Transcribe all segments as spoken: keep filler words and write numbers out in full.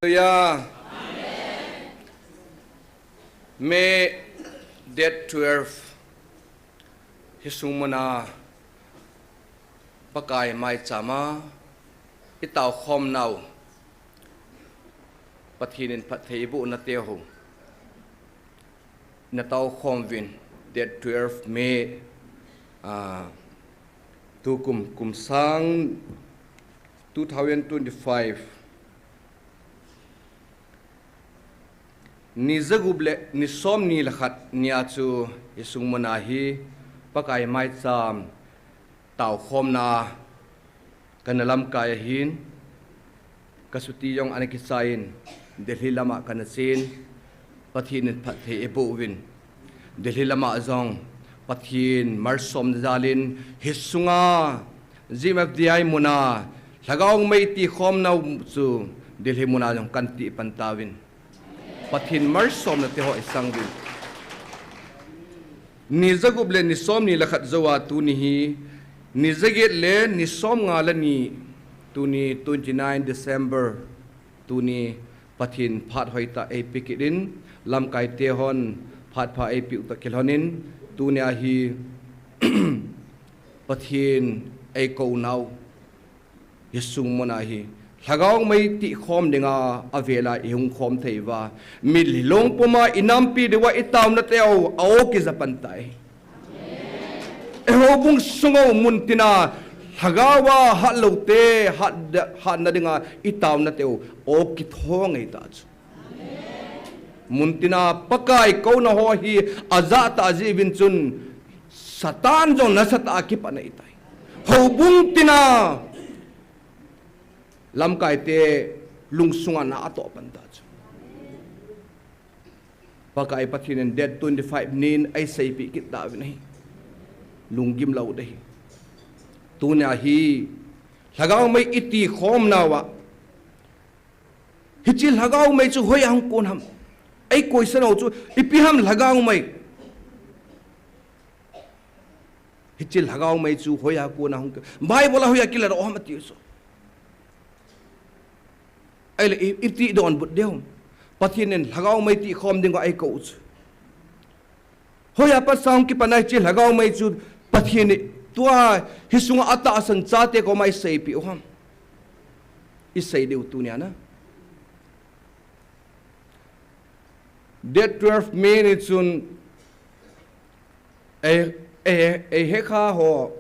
Hallelujah. May date twelve, hi sung muna Pakai maichama i tao khom nau, Pathen in phatthei i boh na te ho. Na tao khom vin, date twelve May, ah, tukum, kum sang two thousand twenty-five. Ni jagup le ni som ni le khat nia chu hi sung muna hi Pakai maicham tao khom na kana lamkai ahin, ka chuti jong ana kichai in, Delhi lama kana chen, Pathen in phatthei ei boh uvin, Delhi lama jong Pathen malsom na jal in, hi sunga G M F D I muna Lhagao mei ti khom nau chu Delhi muna jong kan ti pan tauvin. Pathen malsom na te ho i sang uvin. Ni jagup le ni som ni le khat jou a tuni hi, ni jaget le ni som nga le ni, tuni twenty-nine December, tuni Pathen phat hoitah ei pe kit in, lamkai te hon phat pha ei pe u toh kilhon in, tuni a hi Pathen ei kou nau. Hi sung muna hi Lhagao mei ti khom dinga a vela i hung khom thei uva, mitlhi long puma i nampi diuva i taona teu a o kija pan tai. Ei houbung sunga mun tina Lhagao a hat lou te hat, hatna dinga i taona teu o kitho ngei ta chu. Mun tina Pakai kouna ho hi a ja ta ji vin chun Satan jong nasatah a kipana i tai. Houbung tina lamkai te lungsunga na a toh pan ta chu. Pakai Pathen in date twenty-five nin ei seipi kit ta vin ahi. Lunggim lou de hi. Tuni a hi Lhagao mei i ti khom nauva, hiche Lhagao mei chu hoiya hung kon ham? Ei koisa nau chu ipi ham Lhagao mei? Hiche Lhagao mei chu hoiya kona hung, Bible a hoiya kila doh ham ati chu. Ahile i, i ti donbut diu. Pathen in Lhagao mei ti khom dinga ei kou chu. Hoiya pat sang kipana hiche Lhagao mei chu Pathen in tua hi sunga a tahsan chate koma i seipi u ham? I sei diu tuni a na. Date twelve May ni chun ei, ei, ei hekha ho,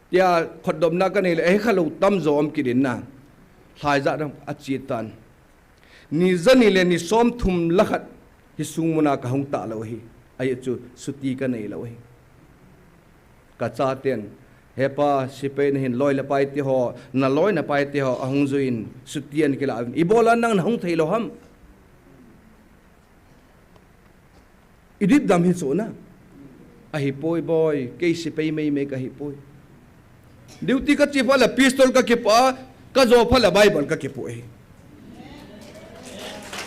tia khotdopna ka nei le, ei hekha lou tamjo um kit in na. Lhai jat a che tan. Ni ja ni le ni som thum le khat hi sung muna ka hung ta lou hi. Ahi chu chuti ka nei lou hi. Ka chaten, "He pa, sepai nahin loi le pai te ho, na loi na pai te ho ahung jui in chuti ana kila uvin. Ibola nang na hung thei lou ham?" I dipdam hi chu na. Ahipoi boi, kei sepai meimei ka hipoi. Duty ka che phat le pistol ka kipoh a, ka jo phat le Bible ka kipoh e.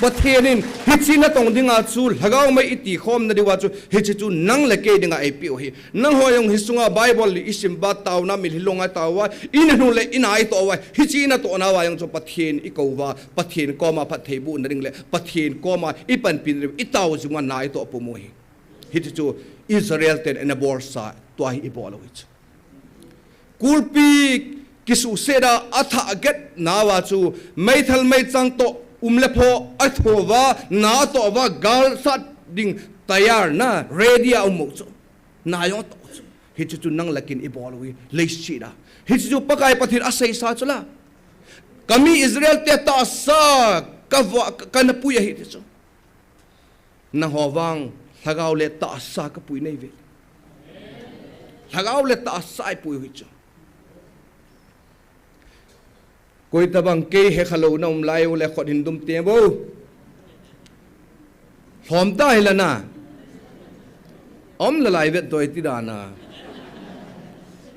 Pathen in hiche natong dinga chu Lhagao mei i ti khom na diuva chu hiche chu nang le kei dinga ei peh u hi. Nangho jong hi sunga Bible i sim uva, taona mitlhi longa i tao uva, i nanu le i na i toh uva, hiche i natoh nauva jong chu Pathen i kou uva, Pathen koma phatthei boh na ding le Pathen koma i panpi na ding, i tao jing uva na i toh pum u hi. Hiche chu Israel ten ana bolsa, tua hi i bol u hi chu. Kulpi kisuhset a a thah get nauva chu meithal meichang toh um le pho a tho uva, na a toh uva, gal sat ding tayar na, ready a um u chu. Na jong a toh chu. Hiche chu nang le kei in i bol u hi, leiset a. Hiche chu Pakai Pathen a seisa chu la. Ka mi Israel te tahsa ka va, ka, ka na pui ahi ti chu. Nangho vang Lhagao le tahsa ka pui nei ve. Lhagao le tahsa i pui u hi chu. Koi tabang kei hekha lou na um lai u le khut hin dum teng vo. Lhom ta hi la na. Om la lai vet doi ti dan a.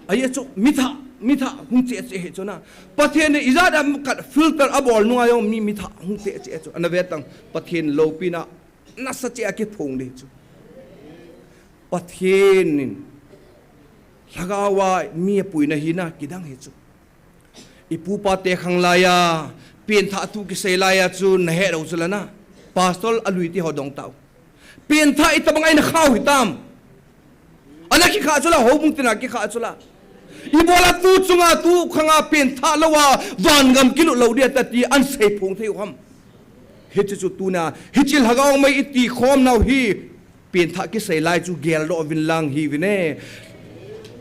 Ahi chu mi thah, mi thah hung che che hi chu na. Pathen in ijat a khat filter a bol nunga jong mi, mi thah hung che che chu. Ana ve tang Pathen loupina nasa che a kiphong ding chu. Pathen in Lhagao a mi a puina hi na kidang hi chu. Ipu ipa te khang laiya, pengthah thu kisei laiya chu nahet lou chu la na. Pastor alui te ho dong tau. Pengthah itobang a ina khau hitam. Ana kikhah chu la, houbung tina kikhah chu la. Ibola tu chunga tu khanga pengthah louva, vangam kilut lou dia tati ana seiphong thei u ham. Hichu chu tuna, hiche lhagao mei iti khom nau hi, pengthah kisei lai chu geldoh uvin lang hiuvin e.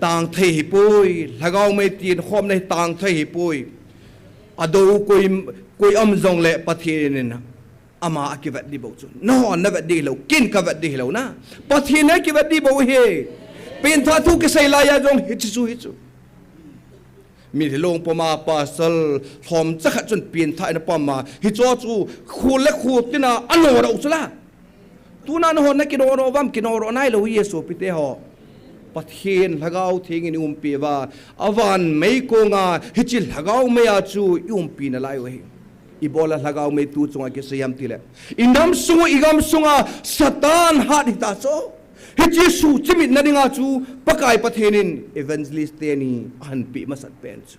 Tang thei hipoi, lhagao mei iti khom na hi tang thei hipoi. Adou koi, koi um jongle Pathen in ama akivet ding bou chu. Nahon navet ding hilou, ken kavet ding hilou na. Pathen in akivet ding bou ahi. Pengthah thu kisei laiya jong hichu chu hichu. Mitlhi long puma pastor lhomcha khat chun pengthah ina pom a, hicho chu khul le khul tina anodoh u chu la. Tuna nahon nakinodoh uvam, kinodoh nailou hi e sopite ho. Pathen Lhagao Theng in eiumpi uva, avan mei konga hiche lhagao meiya chu eiumpi nalai u ahi. Ibola lhagao mei tu chunga kisei ham tile, inam sung u igam sunga Satan hat hita chu. Hiche suhchimit nadinga chu Pakai Pathen in evangelist teni ahinpeh masat pen chu.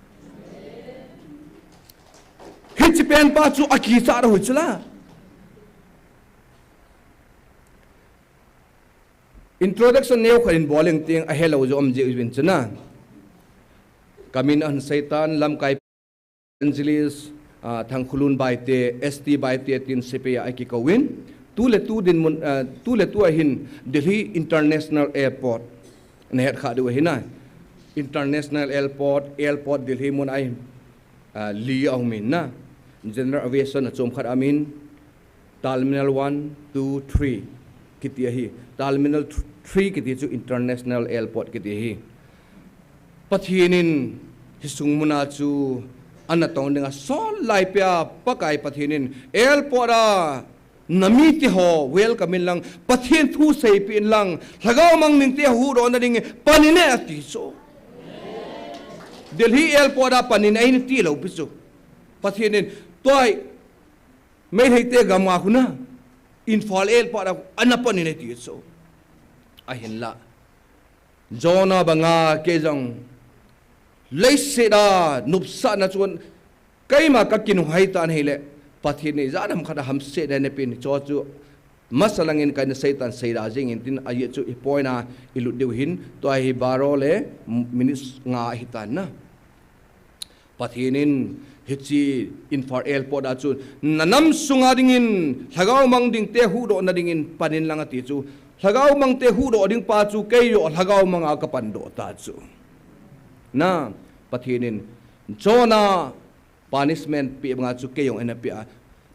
Hiche pen pa chu akichat u hi chu la. Introduction neokhat in bol leng ting ahelou jong um jiuvin chu na. Kamin ahin seitan lamkai evangelist, ah, Thangkhulun Baite, S T Baite tin sepai a akikouvin. Tu le tu dinmun, ah, tu le tu ahin Delhi International Airport. Nahet kha diu ahi na. International Airport, airport Delhi mun a hi, ah, li aumin na. General aviation a chom khat aumin. Terminal one, two, three kiti ahi. Terminal three kiti chu International Airport kiti ahi. Pathen in hisung muna chu ana tong dinga sol laipeh a Pakai Pathen in airport a namite ho welcome in lang, Pathen thu seipeh in lang, lhagao mang dingte huhdoh nading pan in e ati chu. Delhi airport a pan in e ati lou pi chu. Pathen in tua hi Meitei te gam a khun a, Imphal airport a ana pan in e ati chu. Ahinla Jonah banga kei jong leiset a nopsahna chun keima kakinunghei tan ahile, Pathen in ijat ham khat a hamsetna eipeh in, chu chu masa langin kana seitan seida jing in tin, ajeh chu hiche point a ilut diu hin, tua hi baro le minutes nga ahitan na. Pathen in hiche Imphal airport a chu, na nam sunga dingin, lhagao mang dingte huhdoh nadingin pan in lang ati chu, lhagao mangte huhdoh ding pa chu kei jong lhagao manga kapan doh ta chu. Na, Pathen in Jonah punishment peh banga chu kei jong eina peh a,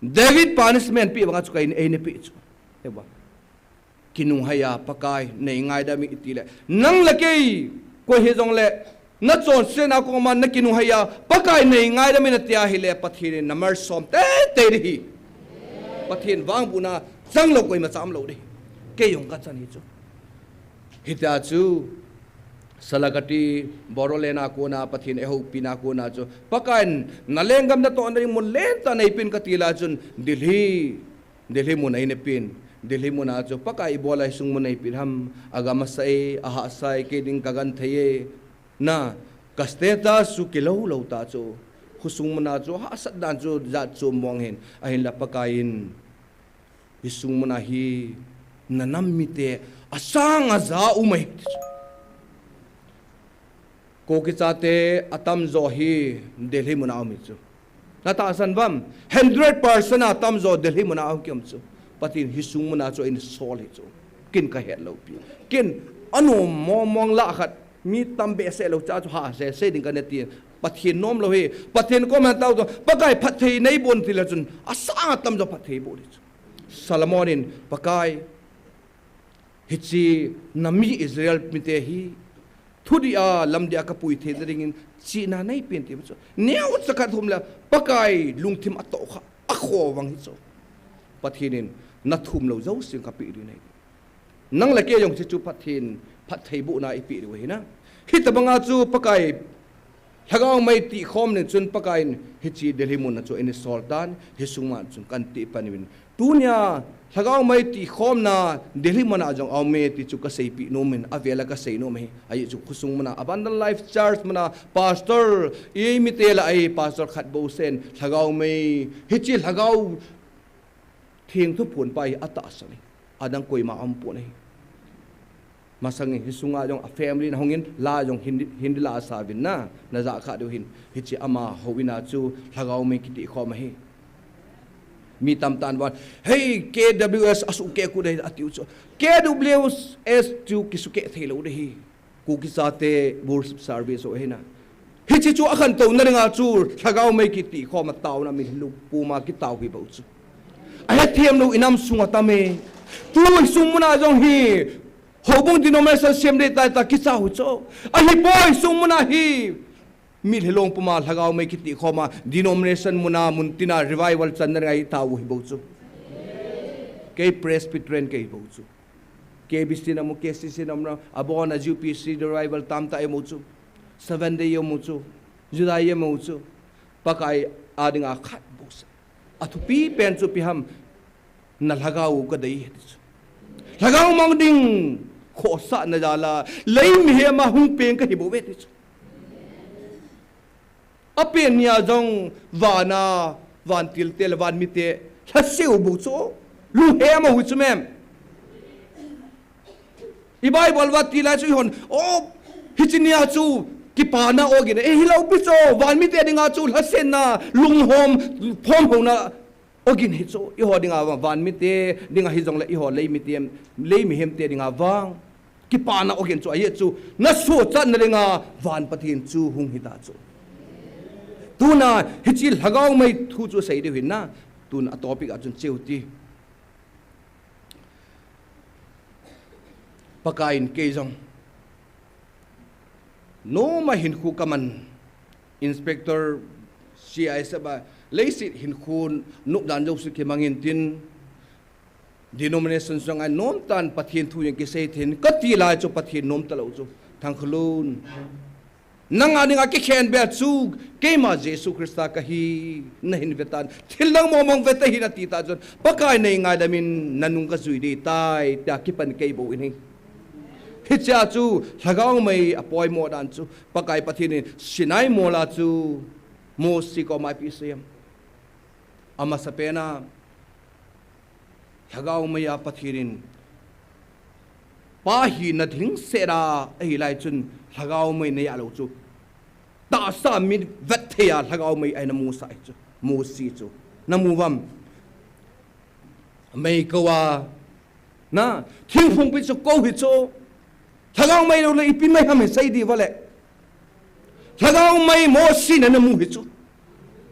David punishment peh banga chu kei eina peh chu. Kinunghei a, Pakai, nei ngaidam in iti le, nang le kei, koi hijongle, nachonsetna koma nakinunghei a, Pakai nei ngaidam in nati ahile, Pathen in namalsom teitei ding ahi. Pathen vangbohna changlou koima cha umlou ding ahi. Kei jong kachan ahi chu. Hitia chu, Salakati, Bodoland a kona, Pathen eihoupina kona chu, Pakai in nalenggam natohna ding mun lentah neipeh in kati lai chun, Delhi, Delhi mun eina peh in, Delhi muna chu Pakai ibola hisung mun eipeh ham, agam asa e, ahahsa e, kei ding kagenthei e, na, ka status chu kilou lou ta chu, khosung muna chu hahsat dan chu jat chu mong hin, ahinla Pakai in hisung muna hi nanam mite asang aja um ahi. Kuki chate atamjo hi Delhi muna um ahi chu. Natahsan uvam, hundred percent atamjo Delhi muna um kium chu. Pathen in hisung muna chu eina sol ahi chu. Ken kahet lou pi. Ken anom mong mong lah khat, mi tam behseh lou cha chu hahse se ding kana ti. Pathen nom lou ahi. Pathen koma tao chu, Pakai phatthei neiboh in ti le chun, asang atamjo phatthei boh ahi chu. Solomon in, Pakai, hiche nami Israel mite hi thudih a, lamdih a kapui theina dingin chihna neipen ti chu. Neocha khat um le Pakai lungthim atoh kha, akhovang ahi chu. Pathen in nathum lou jouse kapeh ding ahi. Nang le kei jong hiche chu Pathen phattheibohna ipeh diu ahi na. Hitobanga chu Pakai Lhagao mei tihkhom ni chun Pakaiyin hiche Delhi mun a chu eini sol tan, hiche sung mun a chun kan tih pan uvin. Tunia Lhagao mei tihkhomna Delhi mun a jong aume ti chu ka seipeh nom in, avel a ka sei nom ahi. Ahi chu khosung mun a Abundant Life Church mun a pastor, eimite lah a pastor khat bou seh in Lhagao mei, hiche Lhagao Theng thuphon pa hi atahsan ahi. Adang koima aum pon ahi. Masang in hiche sunga jong a family na hung in la jong Hindi, Hindi la asa uvin na, na ja kha diu hin. Hiche ama houin a chu Lhagao mei kitihkhom ahi. Mi tamtah in van, "Hei, K W S a sukeh kut ahi," ati u chu. K W S chu kisukeh thei lou ding ahi. Kuki chate worship service ho hi na. Hiche chu akhantouna dinga chu Lhagao mei kitihkhom a taona mitlhi puma kitao hi bou chu. Ahethem lou inam sunga tam e. Tu sung mun a jong hi houbung denomination sem ding tai ta kicha u chu. Ahipoi, sung mun a hi mitlhi long puma Lhagao mei kitihkhom a denomination mun a mun tin a revival channa dinga itao hi bou chu. Kei Presbyterian kei bou chu. K B C na mu, K C C na mu, abon a U P C revival tamtah imu chu. Seven Day imu chu. Juda imu chu. Pakai a dinga khat bou seh. Athupi pen chu ipi ham, na lhagao u kadei e ti chu. Lhagao mang ding khosahna jal a lei mihem a hung peng kahi bou ve ti chu. Apen nia jong van a, vantil te le van mite lhaseu bou chu, lunghem a hui chu mem. I Bible va ti lai chu ihon, o, hiche nia chu kipana ogin, e, hilou pi chu, van mite dinga chu lhasenna, lunghom, phom houna ogin hi chu, iho dinga vang, van mite dinga hijongle iho lei mite, lei mihem te dinga vang kipana ogin chu, ahi chu, na sochatna dinga van Pathen chu hung hita chu. Tuna hiche lhagao mei thu chu sei diu hin na, tuna topic a chun cheu ti. Pakaiyin kei jong noma hinkho kaman, Inspector C I S F a leiset hinkho nopdan jouse kimangin tin, denomination sunga nomtan Pathen thu jong kisei thei in kati lai chu Pathen nom talou chu. Thangkholun. Nanga dinga kikhen beh chu keima Jesu Christa kahi, nahin vetan. Thil dang mong mong vete hin ati ta chun, Pakai nei ngaidam in nanung kajui ding tai, tia kipan kei bou in hi. Hichea chu lhagao mei apoimo dan chu Pakai Pathen in Sinai mol a chu Mosi koma ipi asei em? Amasapen a lhagao mei a Pathen in pa hina ding seh a ahi lai chun lhagao mei nei a lou chu, tahsa mi vet thei a lhagao mei a eina musah hi chu, Mosi chu. Namu uvam? Mei kou a, na, thingphung pi chu kou hi chu. Lhagao mei lou le ipi mei ham hi sei ding uva le. Lhagao mei Mosi in ana mu hi chu.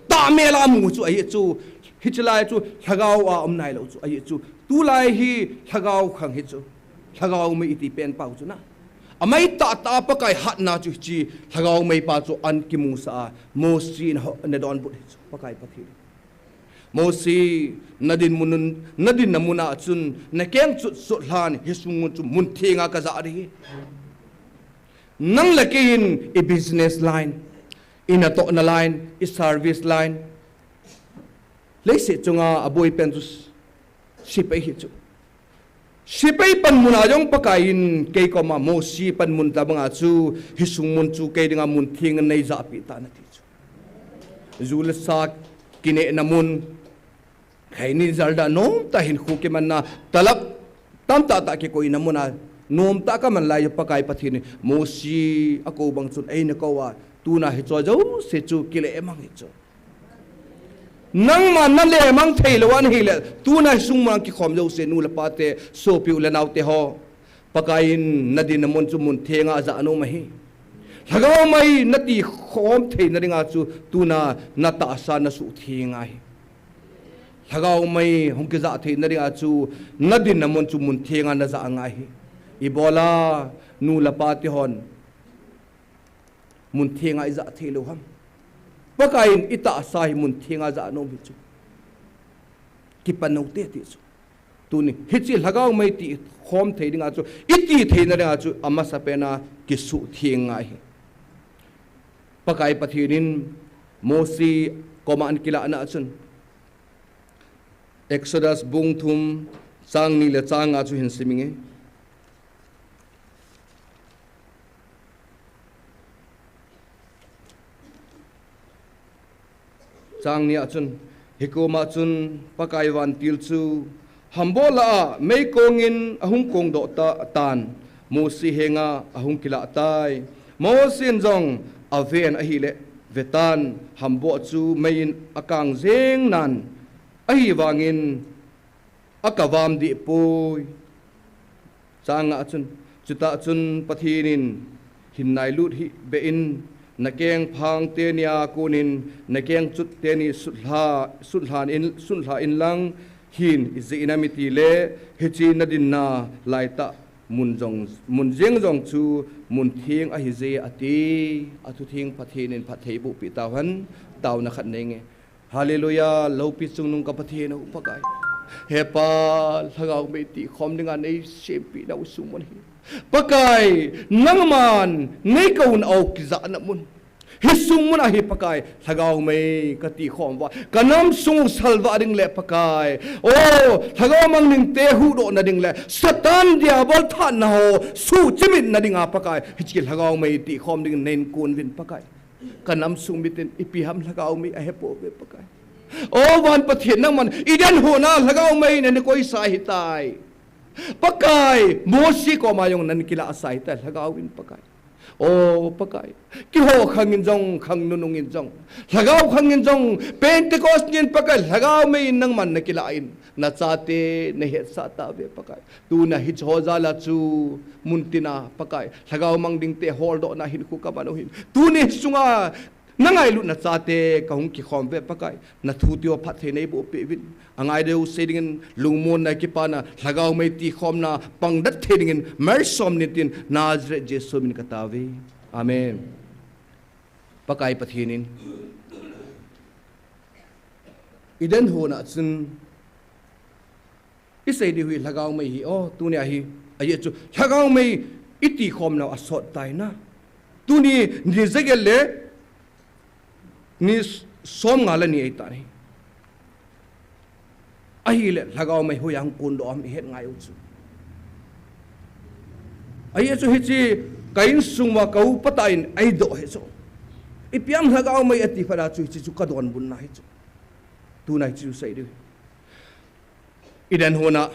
Tahmel a amu chu ahi chu. Hiche lai chu lhagao a um nailou chu ahi chu. Tulai hi lhagao khang hi chu. Lhagao mei iti pen pa u chu na. Amei tahtah Pakai hatna chu hiche lhagao mei pa chu ana kimusah a, Mosi in ho, ana donbut hi chu. Pakai Pathen. Mosi, nadin mun, nadinna mun a chun nakeng chutchut lhan, hiche sung mun chu mun thenga kajah ding ahi. Nang le kei in i business line, i natohna line, i service line, leiset chunga aboi pen chu sepai hi chu. Sepai panmun a jong Pakaiyin kei koma Mosi panmun tabanga chu, hiche sung mun chu kei dinga mun theng nei jahpeh tan ati chu. Ju le sa kinehna mun, khaini jalda nomtah hinkho kimanna, talak tamtah tah kikoina mun a nomtah kaman lai chu Pakai Pathen in Mosi akou bang chun eina kou a, tuna hiche jouse chu kilemang hi chu. Nangma nalemang thei lou a nahi le, tuna hiche sung mun a kikhom jouse nu le pa te, sopi u le nao te ho. Pakaiyin nadinna mun chu mun thenga ajah nom ahi. Lhagao mei nati khom theina dinga chu tuna natahsa nasuh theng ahi. Lhagao mei hung kijah theina dinga chu nadinna mun chu mun thenga najah ngai ahi. Ibola nu le pa te hon mun thenga ijah thei lou ham? Pakaiyin itahsa hi mun thenga jah nom hi chu. Kipan u hite ti chu. Tuni, hiche lhagao mei ti khom thei dinga chu, iti theina dinga chu, amasapen a kisuh theng ngai ahi. Pakai Pathen in Mosi koma ahin kilahna chun, Exodus bung thum chang ni le chang nga chu hin siminge. Chang ni a chun, hikoma chun Pakai vantil chu hamboh lah a meikong in ahung kongdoh ta, tan, Mosi henga ahung kilah tai. Mosi in jong aven ahile, vetan, hamboh chu mei in akang jeng nan, ahivangin akavam deh poi. Chang nga chun, chutah chun Pathen in hin nailut hih beh in, nakeng phang teni a kon in, nakeng chut teni sutlha, sutlhan in, sutlha in lang, hin ijeh inem itile, hiche nadinna laitah mun jong, mun jeng jong chu mun theng ahije ati. Athutheng Pathen in phatthei boh peh tauhen, taona khat nei nge. Hallelujah, loupi chungnung ka Pathen u Pakai. He Pa, lhagao mei tihkhom dinga nei sempeh nau sung mun hi. Pakai, nangman nei kouna u kijahna mun. Hi sung mun ahi Pakai, lhagao mei ka tihkhom uva, ka nam sung salvah ding le Pakai. O, lhagao mang dingte huhdohna ding le Satan Diabol thahatna ho suhchimit na dinga Pakai, hiche lhagao mei tihkhom dingin nei kon uvin Pakai. Ka nam sung miten ipi ham lhagao mei ahepouve Pakai. O van Pathen, nangman Eden hon a lhagao mei in nei koisa ahitai. Pakai, Mosi koma jong nei kilahsa ahitai lhagao in Pakai. O Pakai, keiho khang in jong, khang nunung in jong, lhagao khang in jong, Pentecost nin Pakai, lhagao mei in nangman nei kilah in. Nachate nei hetsah tauve Pakai. Tuna hiche ho jal a chu muntina Pakai, lhagao mang dingte holdohna hinkho ka man u ahin. Tuni sunga na ngailutna chate ka hung kikhom uve Pakai. Na thu tio phatthei nei boh peh uvin. Angai deu sei dingin lungmonna kipana, lhagao mei tihkhomna pang det thei dingin malsom in tin Nazareth Jesu min ka tao uve. Amen. Pakai Pathen in Eden hon a chun isei diu hi lhagao mei hi, o, tuni ahi, ajeh chu lhagao mei itihkhom nau asot tai na. Tuni ni jaget le ni somnga le ni ahitai. Ahile lhagao mei hoiya hung kondoh ham ihet ngai u chu. Ajeh chu hiche ka insung uva ka upa tah in eidoh hi chu. Ipi ham lhagao mei ati phat a chu hiche chu ka donbutna hi chu. Tuna hiche chu sei diu. Eden hon a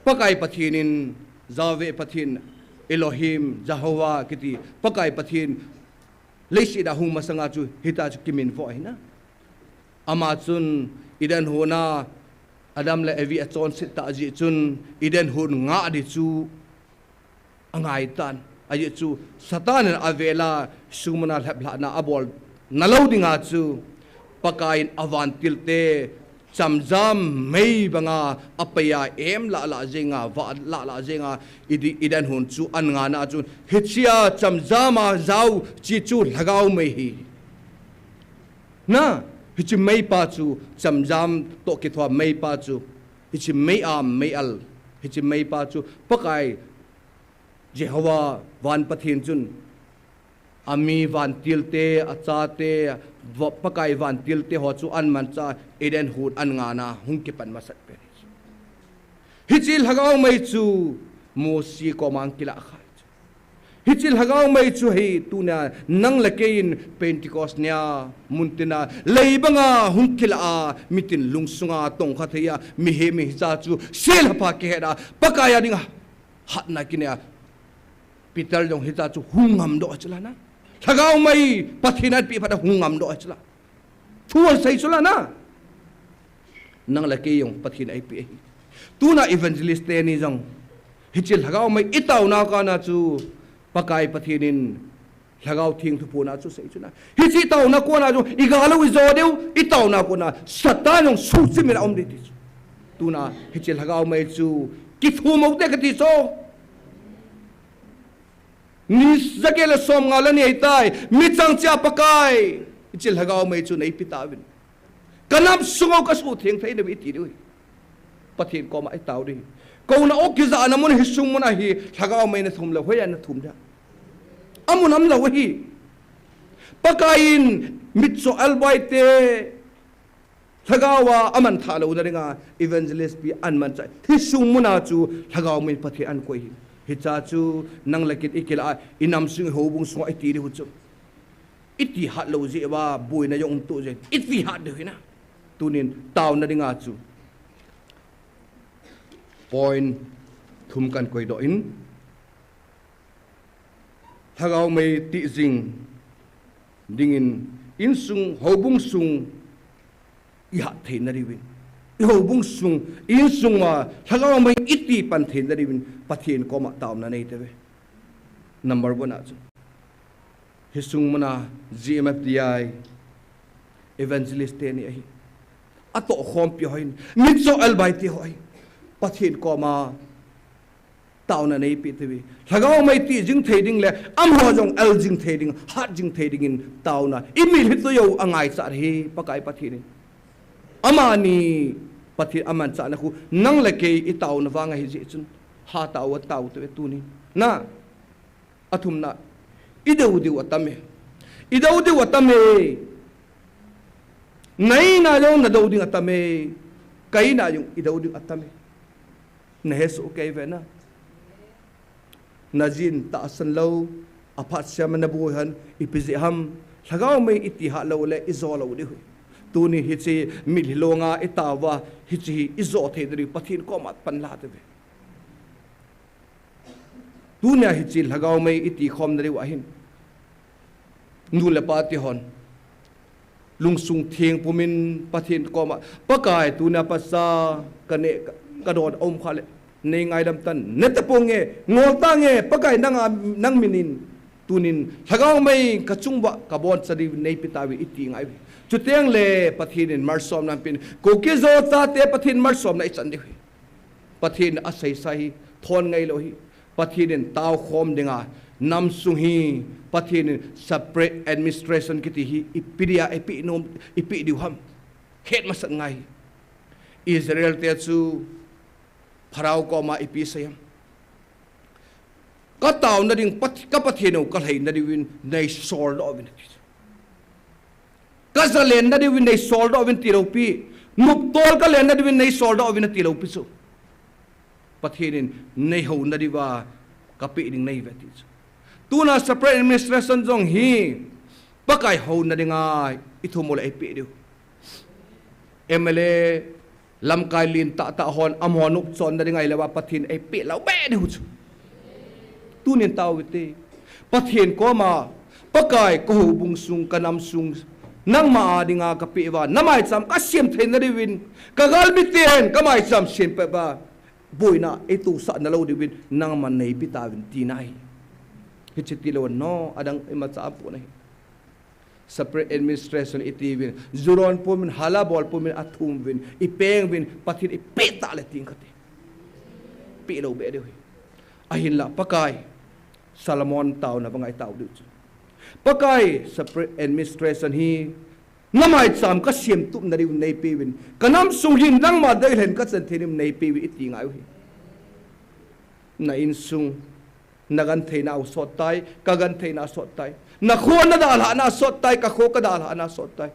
Pakai Pathen in, Yahweh Pathen, Elohim, Jehovah kiti Pakai Pathen leiset a hung masanga chu hitia chu kiminvo ahi na. Ama chun Eden hon a Adam le Evi achonset tah jeh chun Eden hon ngah ding chu angai tan. Ajeh chu Satan in avel a sung mun a lheplhahna abolna lou dinga chu Pakai in avantilte chamjam mei banga apei a em lah lah jenga, vah lah lah jenga, Eden, Eden hon chu ahin ngahna chun, hichea chamjam a jao chi chu lhagao mei hi. Na, hiche meipa chu, chamjam toh kithua meipa chu, hiche mei-am, mei-al, hiche meipa chu Pakai Jehovah van Pathen chun, ami vantilte, achate, va-, Pakai vantilte ho chu ahin manchah a Eden hon ahin ngahna hung kipan masat pen. Hiche lhagao mei chu Mosi koma ahin kilah kha. Hiche lhagao mei chu hi tuna nang le kei in Pentecost nia, muntina, lei banga hung kilah a, mitin lungsunga tongkha thei a, mihem hicha chu, sel hapha kihet a, Pakai a dinga hatna kinei a, Peter jong hicha chu hung ngamdoh a chu la na. Lhagao mei Pathen in apeh phat a hung ngamdoh a chu la. Thu asei chu la na. Nang le kei jong Pathen in eipeh ahi. Tuna evangelist teni jong, hiche lhagao mei itaona kana chu Pakai Pathen in Lhagao Theng thuphonna chu sei chu na. Hiche itaona kona chu iga lou ijo diu, itaona kona Satan jong suhchimit a um ding ti chu. Tuna hiche lhagao mei chu kithum u te kati chu. Ni jaget le somnga le ni ahitai, michang cheh a Pakai, hiche lhagao mei chu neipe tauvin. Ka nam sung u kasuhtheng thei nau iti diu hi. Pathen koma itao diu hi. Kouna u kijahna mun hi sung mun ahi, lhagao mei nathum lou, hoiya nathum dia. Amun umlou ahi. Pakaiyin mitcho elbai te lhagao a aman thah louna dinga evangelist pi ahin manchah. Hi sung muna chu lhagao maiyin Pathen ahin koi hi. Hiche chu nang le kei in ikilah a, inam sung, ihoubung sung a iti diu chu. Iti hat lou jeh uva boina jong um to jeh in iti hat diu hi na. Tunin taona dinga chu point thum kahin koidoh in, lhagao mai tijing dingin insung, houbung sung ihat theina diuvin, ihoubung sung, insung a lhagao mai iti pan theina diuvin Pathen koma taona nei tauve. Number one a chu, hi sung muna G M F D I evangelist teni ahi, atohkhompi ho ahin, mitcho elbai te ho ahin, Pathen koma taona neipeh tauve. Lhagao mai tijing thei ding le amaho jong el jing thei ding, hat jing thei dingin taona. Imil hi toh jou angaichat hi Pakai Pathen in. Amani Pathen amanchahna khu nang le kei itaona vang ahi jeh chun hatah u atao tauve tunin. Na, athumna, idou diu atame. Idou diu atame. Naina jong nadou ding atame. Kaina jong idou ding atame. Nahesoh kei uve na. Najin tahsan lou, aphat siam a naboi hon, ipi jeh ham, lhagao mai iti hat lou le ijo lou diu hi. Tuni hiche mitlhi longa itao uva, hiche hi ijo thei diu Pathen koma pan la tauve. Tunia hiche lhagao mai iti khomna diu ahin, nu le pa te hon lungsung theng pumin Pathen koma, Pakai, tunia pasa kaneh ka, kadon aum kha le, nei ngaidam tan, nate ponge, ngol tange, Pakai nanga, nang minin, tunin lhagao mai kachung uva kaboncha diu neipe tauve iti ngai uve. Chuteng le Pathen in malsomna apen, Kuki-Zo chate Pathen malsomna ichan diu hi. Pathen aseisa hi thon ngailou hi. Pathen in taokhom dinga namsung hi Pathen in separate administration kiti hi ipi dia ipi nom, ipi diu ham. Het masat ngai hi. Israel te chu Pharaoh koma ipi asei ham. Kataona ding Pat-, ka Pathen u kalheina diuvin neisoldoh uvin ati chu. Kajalenna diuvin neisoldoh uvin tilou pi. Noptol kalenna diuvin neisoldoh uvin atilou pi chu. Pathen in neihouna diuva kapeh ding nahiuve ati chu. Tuna separate administration jong hi Pakai houna dinga ithum u le eipeh diu. M L A lamkai lentah tah hon amaho nopchonna dinga ahilou a Pathen eipeh lou beh diu chu. Tunin tao uvinte. Pathen koma, Pakai, kahoubung sung, kanam sung, nangma a dinga kapeh uva, namaicham kasem theina diuvin, kagalmi ten kamaicham sem peh uva, boina eitosah nalou diuvin, nangman neipe tauvin tina ahi. Hiche tilou no, adang imacha apon ahi. Separate administration itiuvin, ju don pumin, hala bol pumin, athum uvin, ipeng uvin, Pathen ipeh tah le ting kati. Peh lou beh diu hi. Ahinla Pakai, Solomon taona vanga itao diu chu. Pakai, separate administration hi namaicham kasem tupna diu neipeuvin, kanam sung hin nangma deilhen kachan thei diu neipeuvin iti ngai uhi. Na insung, nagentheina u sot tai, kagentheina sot tai. Nakho nadalhahna sot tai, kakho kadalhahna sot tai.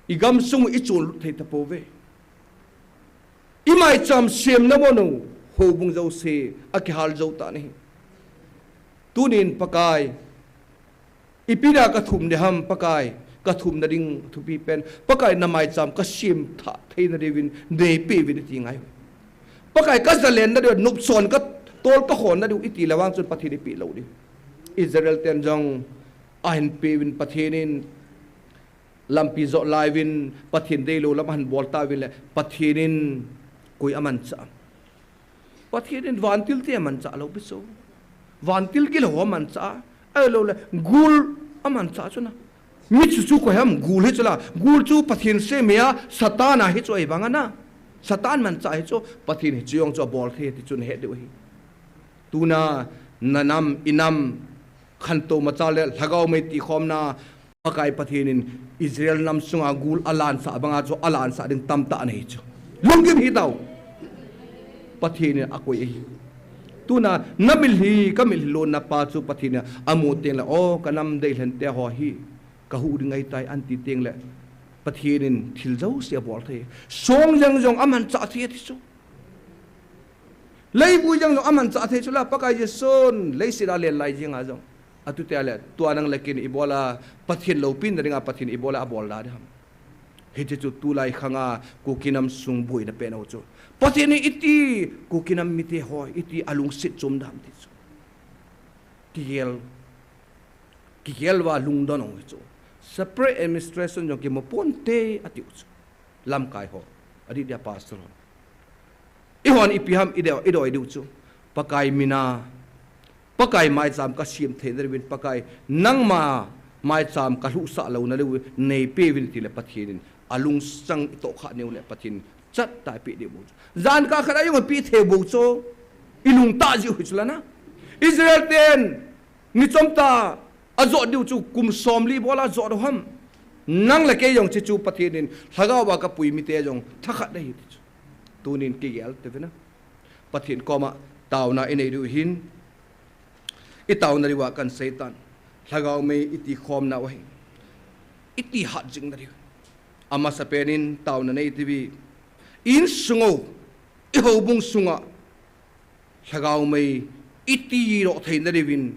Igamsung u ichonlut thei tapouve. Imaicham semna mun u, houbung jouse akihal jou tan ahi. Tunin Pakai, ipi dia kathum ding ham Pakai, kathumna ding thupi pen, Pakai namaicham kasem thah theina diuvin neipeuvin iti ngai uhi. Pakai kajalenna diu, nopchon katol kakhonna diu iti le vang chun Pathen in ipeh lou diu. Israel ten jong ahin peuvin Pathen in lampi jot laiuvin, Pathen deilou lam ahin bol tauvin le, Pathen in koi amanchah? Pathen in vantil te amanchah lou pi chu. Vantil gilou amanchah. Ahilou le, gul amanchah chu na. Mi chu chu koi ham, gul hi chu la. Gul chu Pathen sem hia, Satan ahi chu ahivanga na. Satan manchah hi chu, Pathen hiche jong chu abol thei ti chu nahet diu ahi. Tuna, nanam, inam, khantou machal le, lhagao mei tikhomna, Pakai Pathen in Israel nam sunga gul alansah banga chu alansah ding tamtah ana hi chu. Lunggim hitau. Pathen in akoi ahi. Tuna, na mitlhi, ka mitlhi lonna pa chu Pathen in amu teng le, o, ka nam deilhen te ho hi, ka huh ding ahitai, ati teng le, Pathen in thil jouse abol thei. Song jeng jong amanchah thei ati chu. Leivui jeng jong amanchah thei chu la, Pakai Jesun, leiset a alen lai jeng a jong. Atu te le, tua nang le kei in ibola, Pathen loupina dinga Pathen ibola abol da ham. Hiche chu tulai khanga Kuki nam sung boina pen ho chu. Pathen in iti Kuki nam mite ho, iti alungset chom da ham ti chu. Kigel, kigel uva lungdon ho chu. Separate administration jong kimu ponte ati u chu. Lamkai ho. Adih dia pastor ho. Eihon ipi ham idei, idei diu chu. Pakai mina. Pakai maicham ka sem theina diuvin Pakai, nangma maicham ka lhuhsah louna diu neipeuvin ti le Pathen in alungsang itoh kha neu le Pathen in chat tah a pe diu bou chu. Jan kah khat a jong pe thei bou chu. Ilungtah jiu hi chu la na. Israel ten ni chomtah a jot diu chu kum somli bol a jot u ham. Nang le kei jong hiche chu Pathen in lhagao a ka pui mite jong thakhat ahi ti chu. Tunin kigel teuvin a. Pathen koma taona inei diu hin. Itaona diuva kan seitan. Lhagao mei iti khomna u ahi. Iti hat jing na diu. Amasapen in taona nei tiuve. Insung u, ihoubung sunga. Lhagao mei iti roh theina diuvin.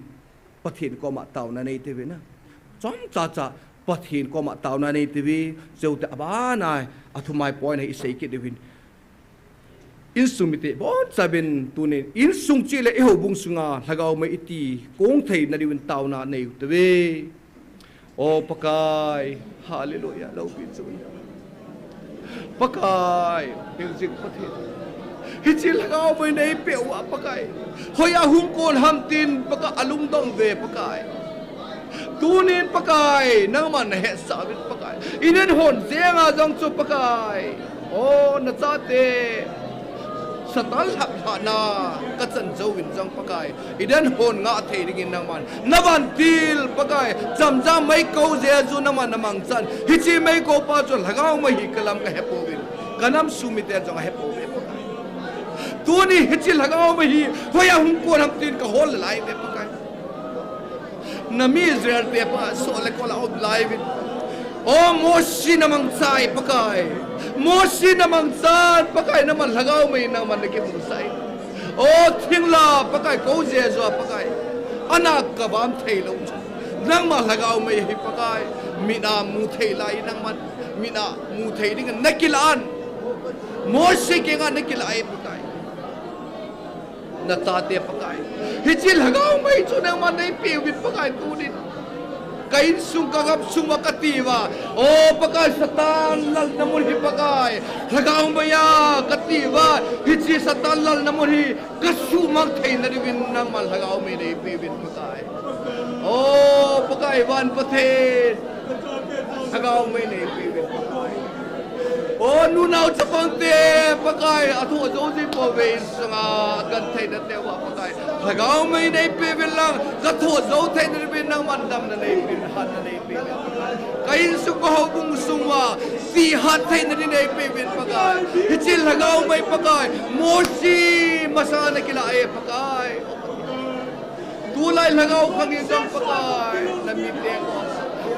Pathen koma taona nei tiuvin a. Chomcha cha Pathen koma taona nei tiuve. Cheu te abana athumai point a isei kit diuvin. Insung mite bonchauvin tunin, insung chule ihoubung sunga lhagao mei iti kong theina diuvin taona nei u tiuve. O Pakai, hallelujah, loupi chu. Pakai, music Pathen. Hiche lhagao mei neipeh uva Pakai. Hoiya hung kon ham tin Pakai alungdong uve Pakai. Tunin Pakai, nangman nahetsah uvin Pakai. Inen hon jenga jong chu Pakai. O, nachate. Satan lhaplhahna kachan jouvin jong Pakai. Iden hon ngah thei dingin nangman. Navantil Pakai. Chamjam meikou Jesu nangman namangchan. Hiche meikou pa chu lhagao mei hi kalam kahepouvin. Kanam sung mite jong ahepouve Pakai. Tuni hiche lhagao mei hi. Hoiya hung kon ham tin kahol lai uve Pakai. Nami Israel te pa so le kola um lai uvin. O Mosi namangchai Pakai. Mosi namangchan Pakai nangman lhagao mei nangman nakimusah in. O thingla Pakai kou Jesu Pakai. Ana kavam thei lou. Nangma lhagao mei hi Pakai. Mina mu thei lai nangman. Mina mu thei ding nakilan. Mosi kenga nakilan Pakai. Nachate Pakai. Hiche lhagao mei chu nangman neipeuvin Pakai tunin. Ka insung ka gamsung uva kati uva. O Pakai Satan lalna mun hi Pakai. Lhagao meiya kati uva. Hiche Satan lalna mun hi kasuhmang theina diuvin nangman lhagao mei neipeuvin Pakai. O Pakai van Pathen. Lhagao mei neipeuvin Pakai. O nunao chapang te Pakai, athoh jou jipouve insunga, agentheina te uva Pakai. Lhagao mei neipeuvin lang, kathoh jou theina diuvin nangman damna neipeuvin, hatna neipeuvin Pakai. Ka insung ka houbung sung uva, ti hat theina ding neipeuvin Pakai. Hiche lhagao mei Pakai, Mosi masanga nakilah e Pakai. Tulai lhagao khang in jong Pakai, nami teng.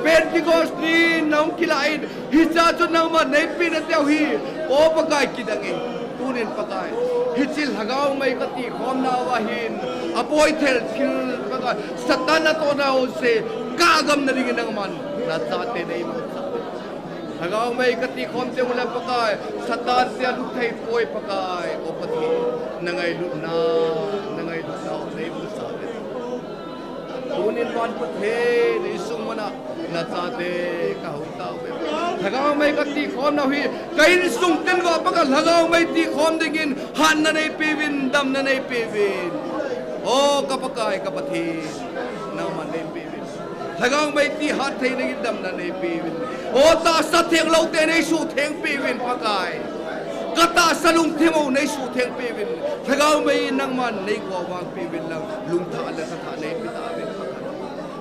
Pentecost ni nahung kilah in, hichea chu nangman neipeh na teu hi, O Pakai kidang e, tunin Pakai. Hiche lhagao mei kati khomna uva hin, aboi thei thil Pakai, Satan natohna ho se, kagam na dingin nangman, nachate neimusah. Lhagao mei kati khom teng ule Pakai, Satan te alut thei poi Pakai, O Pathen, nangailutna, nangailutna, neimusah. Tunin van Pathen, insung mana, nachate, kahung tauve. Lhagao mei kati khomna hi, ka insung teng uva Pakai, lhagao mei ti khom dingin, hatna neipeuvin, damna neipeuvin. O ka Pakai, ka Pathen, nangman neipeuvin. Lhagao mei ti hat thei dingin damna neipeuvin. O tahsa theng lou te neisuhtheng peuvin Pakai. Ka tahsa lungthim u neisuhtheng peuvin. Lhagao mei nangman neikou vang peuvin lang. Lungthah le thathah neipe tauvin Pakai.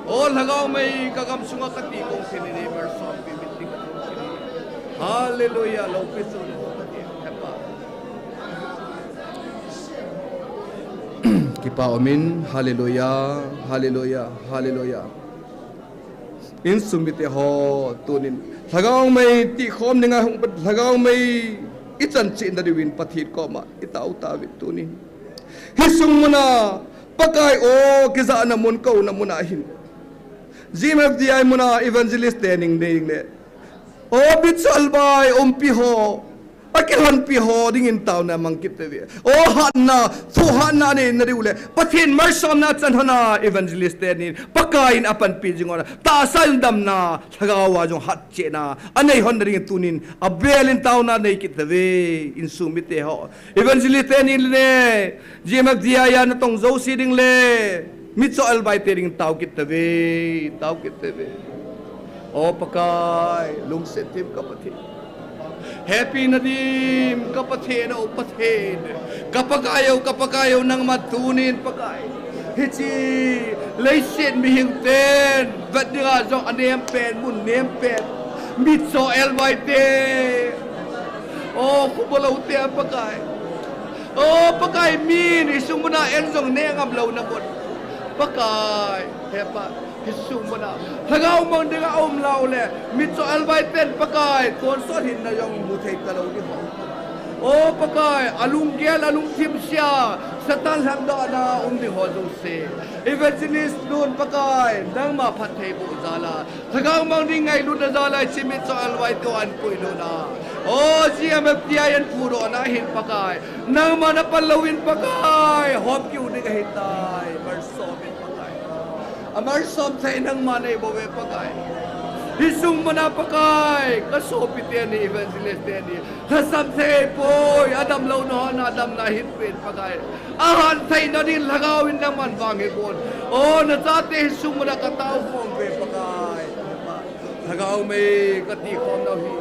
O lhagao mei ka gamsunga kati kong thei in neimalsom peuvin ti kati. Hallelujah, loupi chu. Hepa. Kipa umin, hallelujah, hallelujah, hallelujah. Insung mite ho, tunin Lhagao mei tihkhom dinga hung, Lhagao mei ichan cheh nadiuvin Pathen koma itao tauvin tunin. Hiche sung muna, Pakai o, kijahna mun, kouna muna hin, G M F D I muna evangelist te ning ding le, o, Bichal bai umpi ho, akilhonpi ho dingin taona mang kit tauve. O, hatna, thohhatna nei nadiu le, Pathen malsomna chan hon a evangelist tenin Pakai in apanpi jing hon a, tahsa in damna, Lhagao a jong hatchehna anei hon nading tunin avel in taona nei kit tauve. Insung mite ho, evangelist tenin le, G M F D I a natong jouse ding le, Micho Albai te ding tao kit tauve, tao kit tauve. O Pakai, lungset them ka Pathen. Hepina dim ka Pathen, o Pathen. Ka Pakai o, ka Pakai o, nangma tunin Pakai, hiche leiset mihing ten vet dinga jong anem pen, mun nem pen Micho Albai te, o, khubolou te Pakai. O Pakai, min hiche sung muna en jong ne ngam louna mun. Pakai, hepa, hiche sung muna Lhagao mang dinga aum lou le, Micho Albai ten Pakai, tonsot hinna jong mu thei talou ding ho. O Pakai, alunggel, alungthim sia, Satan lhandona um ding ho jouse, evangelist nun Pakai, nangma phattheiboh jal a, Lhagao mang ding ngailutna jal a hiche Micho Albai te ho ahin puilut a, o G M F D I ahin puilut na hin Pakai, nangma napan louvin Pakai, hop kiu ding ahitai, malsom in Pakai. Amalsom thei nangma nei bouve Pakai. Hiche sung muna Pakai, ka sopi teni, evangelist teni lhasam thei poi, adam louna hon a damna hin pen Pakai. Ahat theina din Lhagao in nangman vang hepon. O, nachate hiche sung muna ka taokhom uve Pakai. Lhagao mei ka tihkhom nau hi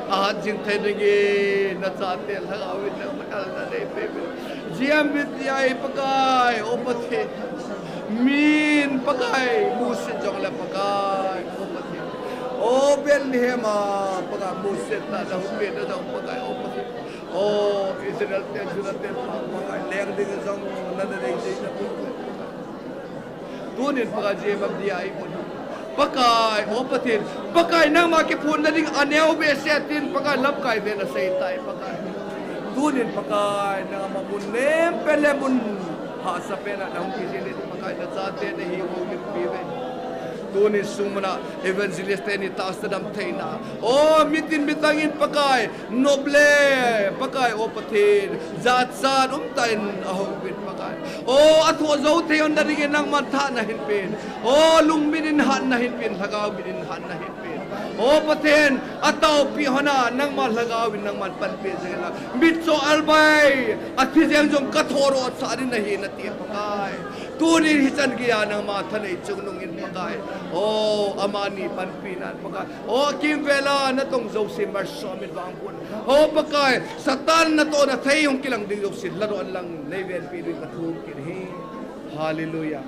ahat jing thei dingin, nachate Lhagao in nangman alna nei peh uve. G M F D I Pakai, o Pathen. Min Pakai, musit jong le Pakai, o Pathen. O Bethlehem a Pakai, musit na na hung peh na jong Pakai, o Pathen. O Israel te, Juda te, Pakai, leng ding jong na na dei dei na Pakai. Tunin Pakai G M F D I mun. Pakai, o Pathen, Pakai nangma kiphonna ding aneo behseh tin Pakai lamkai ven asei tai Pakai. Tunin Pakai nangma mun nem pen le mun hahsa pen a nahung kijil in Pakai nachate nahiu houlimpi uve. Tunin sung muna evangelist teni tahsa dam theina, o mitin mitang in Pakai, nop le Pakai, o Pathen, jachat umtah in ahou uvin Pakai. O, athoh jou thei hon nadingin nangman tha nahin pen. O, lungmin in hat nahin pen, Lhagao min in hat nahin pen. O Pathen, ataopi hon a nangma Lhagao in nangman panpi jing in lang, Micho Albai athi jeng jong ka thodoh sah ding nahi nati Pakai. Tunin hichan geiya nangma thanei chungnung in Pakai, o, amani panpi nan Pakai, o, kimvel a natong jouse malsom in vangboh in. O Pakai, Satan natohna thei hung kilang ding jouse ladoh in lang, nei venpi ding ka thum kit ahi. Hallelujah.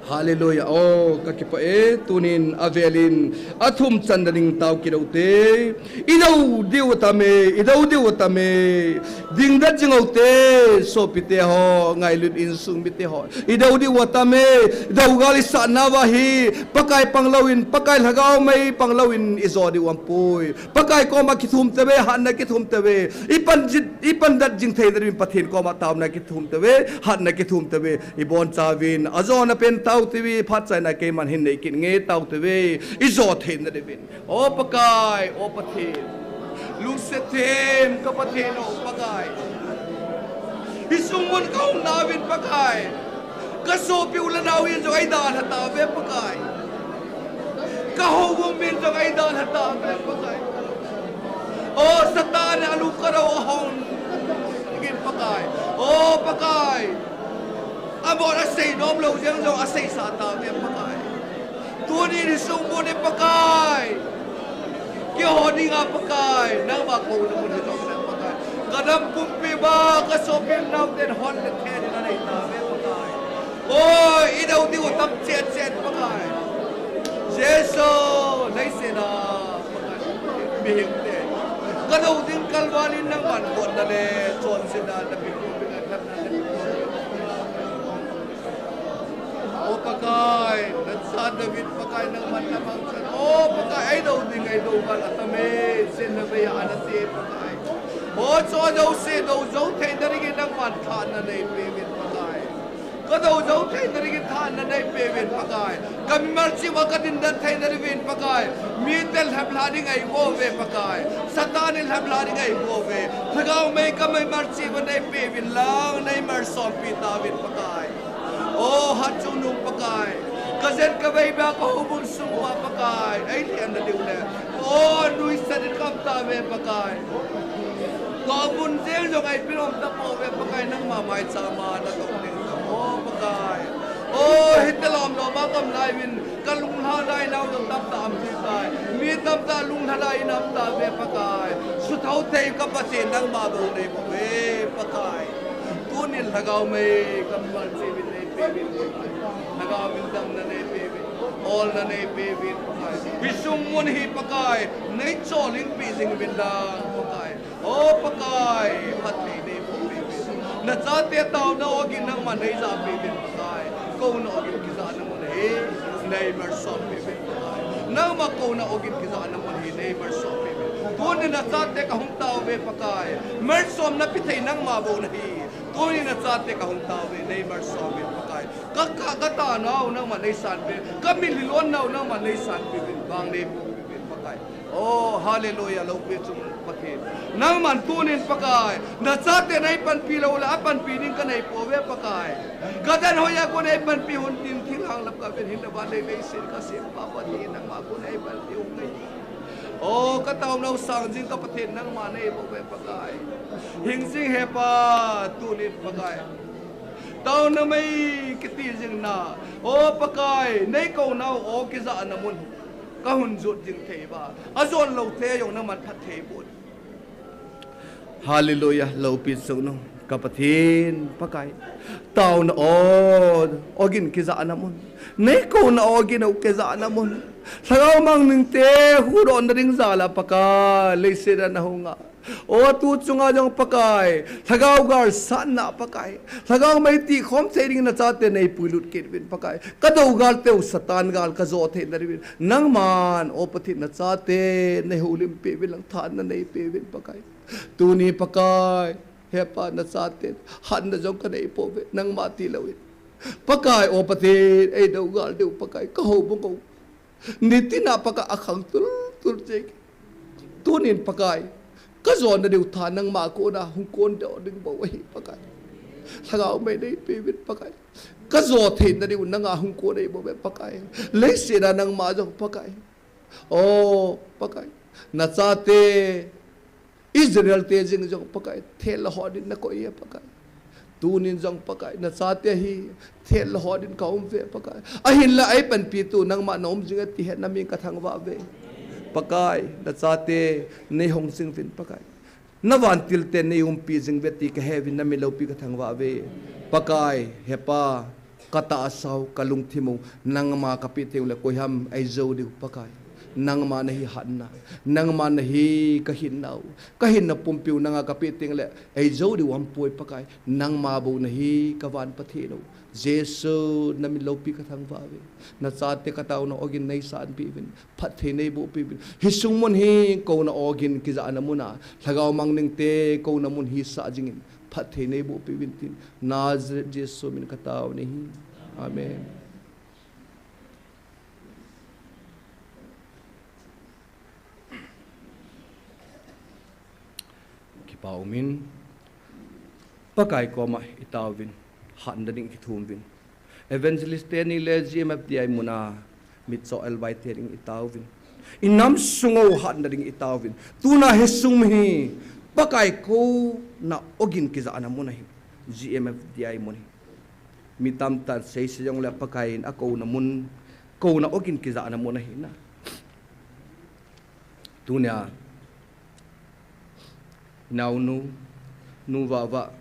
Hallelujah. O, ka kipah e, tunin avel in athum channa ding tao kit u hite. I dou diu atam e, i dou diu atam e. Dingdet jing u hite, sopite ho, ngailut insung mite ho. I dou diu atam e, dou gal i sah nauva hi, Pakai pang louvin, Pakai Lhagao mei pang louvin i jo diu aumpoi. Pakai koma kithum tauve, hatna kithum tauve. I pan jit, i pandet jing theina dingin Pathen koma taona kithum tauve, hatna kithum tauve. I bonchauvin ajona pen tao tauve, phatchaina keiman hin nei kit nge tao tauve. I jo theina dingin. O Pakai, o Pathen. Lungset them ka Pathen o Pakai. Hiche sung mun kahung nauvin Pakai, ka sopi u le nao in jong eidalha tauve Pakai. Ka houbung min jong eidalha tauve Pakai. O Satan in alungkarou ahong in Pakai. O Pakai. Amon asei nom lou jeng jong aseisah tauve Pakai. Tunin hiche sung mun in Pakai, keiho dinga Pakai, nangma kouna mun hi jong le Pakai, ka dam pumpi uva ka sopi nao ten hon le then in anei tauve Pakai. O, i dou diu tam chet chet Pakai. Jesu, leiset a Pakai, mihing te ka dou ding kalval in nangman gotna le chonsetna nape uve, ka khatna nape uve. Pakai, nachate David Pakai, nangman namang chan. O Pakai, eidou ding, eidou val atam e, sin na vei a ana ti Pakai. O cho jouse, dou jou theina dingin nangman thahatna neipeuvin Pakai. Kadou jou theina dingin thahatna neipeuvin Pakai. Kamimal cheh uva kadindan theina dingin Pakai. Mite lhaplha ding eibol uve Pakai. Satan in lhaplha ding eibol uve. Lhagao mei kamimal cheh uva neipeuvin lang, neimalsompi tauvin Pakai. O hatchungnung Pakai. Kajen kavei beh a kahoubung sung uva Pakai. Eilhenna diu le. O nuisat in kaum tauve Pakai. Kahoubung jeng jong eipeh nom tapouve Pakai, nangma maicham a natong ding. O Pakai. O hitia lom lom a kaum lai uvin, kalunglhai nau jong tamtah um ji tai. Mi tamtah lunglhai in aum tauve Pakai. Suthou thei ka Pathen nangma bou neibouve Pakai. Tunin lhagao mei kamimal cheh uvin neipeuvin Pakai. Lhagao min damna neipeuvin. Olna neipeuvin Pakai. Hisung mun hi Pakai. Neicholhingpi jing uvin lang Pakai. O Pakai, phatthei neiboh peh uvin. Nachate taona ogin nangman neijahpeh uvin Pakai. Kouna ogin kijahna mun hi neimalsompi uvin Pakai. Nangma kouna ogin kijahna mun hi neimalsompi uvin. Tunin nachate kahung tauve Pakai. Malsomna pethei nangma bou nahi. Tunin nachate kahung tauve, neimalsom uvin Pakai. Ka, ka, kataonau nangman neisanpeh. Kamilhi lonnau nangman neisanpeh uvin. Vang neiboh peh uvin Pakai. O, hallelujah, loupi chung Pathen. Nangman tunin Pakai, nachate neipanpi lou le, apanpi ding kaneipouve Pakai. Kadan hoiya kon eipanpi hon tin thinglhang lap kaven hin, nava lei leiset kasempa Pathen, nangma kon eipanpi hon ngai. O, kataonau sang jing ka Pathen, nangma neibouve Pakai. Hing jing hepa, tunin Pakai. Taona mei kiti jing na. O Pakai, neikounau o kijahna mun. Kahung jot jing thei uva. Ajon lou thei jong nangman phatthei boh. Hallelujah, loupi chung nung. Ka Pathen Pakai. Taona o, ogin kijahna mun. Neikouna ogin o kijahna mun. Lhagao mangning te, huhdohna ding jal a Pakai. Leiset a nahung a. O, tu chunga jong Pakai, lhagao gal satna Pakai, lhagao mei tihkhom thei dingin nachate neipuilut kit uvin Pakai. Kadou gal teu Satan gal kajo theina dingin. Nangman, o Pathen nachate, neihoulimpi uvin lang thahatna neipeh uvin Pakai. Tuni Pakai, hepa nachate, hatna jong kaneipouve, nangma tilouvin. Pakai, o Pathen, eidou gal diu Pakai, kahoubung u. Nitina Pakai akhang tultul jeng. Tunin Pakai, kajona diu tha nangma kona hung kondoh ding bou ahi Pakai. Lhagao mei neipeuvin Pakai. Kajo theina diu nanga hung kon neibouve Pakai. Leiset a nangma jong Pakai. O Pakai, nachate Israel te jeng jong Pakai, thel le hot in nakoi e Pakai. Tunin jong Pakai, nachate hi thel le hot in kaum uve Pakai. Ahinla eipanpitu nangma naum jing e ti hetna min kathangvah uve. Pakai, nachate neihong jing uvin Pakai. Navantil te neiumpi jing uve ti kahe uvin, namin loupi kathangvah uve. Pakai, hepa, katahsa u, kalungthim u, nangma kapeh teng le koiham eijou diu Pakai. Nangma nahi hatna, nangma nahi kahinna u. Kahinna pumpiu nanga kapeh teng le eijou diu aum poi Pakai. Nangma bou nahi kavan Pathen u. Jesu namin loupi kathangvah uve. Nachate kataona ogin neisanpeh uvin. Phatthei neiboh peh uvin. Hisung mun hi kouna ogin kijahna mun a. Lhagao mangning te kouna mun hisah jingin. Phatthei neiboh peh uvin tin. Nazareth Jesu min katao nahi. Amen. Kipa umin. Pakai koma itauvin. Hatna ding kithum uvin. Evangelist teni le G M F D I muna mitcho elvai te ding itauvin. Inam sung u hatna ding itauvin. Tuna hisung hi Pakai kouna ogin kijahna mun ahi. G M F D I mun hi. Mi tamtah in seise jongle Pakai in akouna mun, kouna ogin kijahna mun ahi na. Tunia, naonu, nu Vava,